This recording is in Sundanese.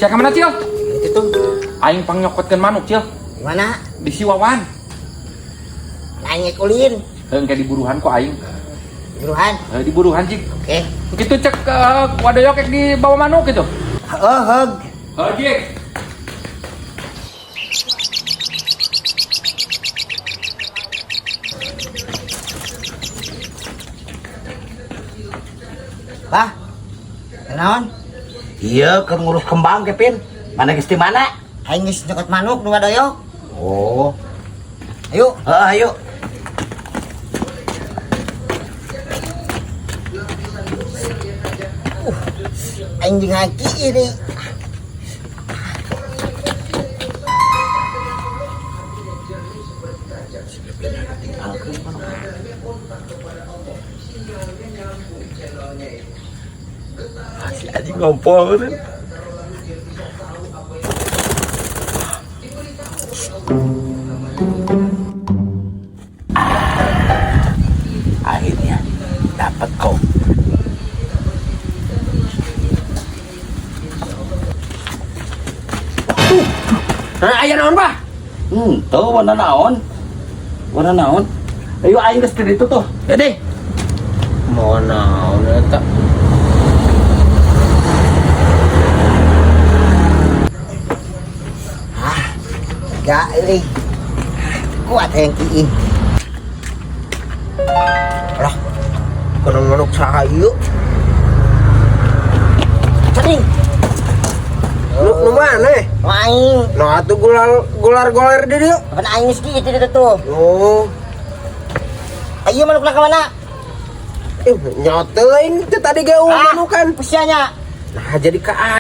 Sia ka mana, Cil? Itu tuh. Aing pangnyokotkeun manuk, Cil. Di mana? Di Siwawan. Aing ulin. Heuh, engke diburuhan ku aing. Buruhan. Heuh, diburuhan, Cik. Oke. Gitu cek wadoyok ek dibawa manuk gitu. Heeh, heug. Heuh, Cik. Bah. Kenaon? Iya, keur ngurus kembang Kevin. Mana geus di mana? Aing geus nyokot manuk nu wadoyok. Oh. Ayo. Heeh, ayo. Aing jeung haki ini. Si anjing ngompol. Akhirnya dapat kau. Heuh, aya naon, Bah? Tuh warna naon? Warna naon? Ayo aing geus di ditu tuh. Ya deh. Mau naon eta? Gak euy. Kuat hayang kieu. Lah, kena manuk saha ieu? Cering. Nu nu mana? Nu aing. Nah, atuh gular gular goler di dieu. Kapan aing geus kieu di ditu tuh. Oh, Ayo manukna ka mana? eh nyote aing teh tadi ge manukan. Usianya. Nah, jadi ka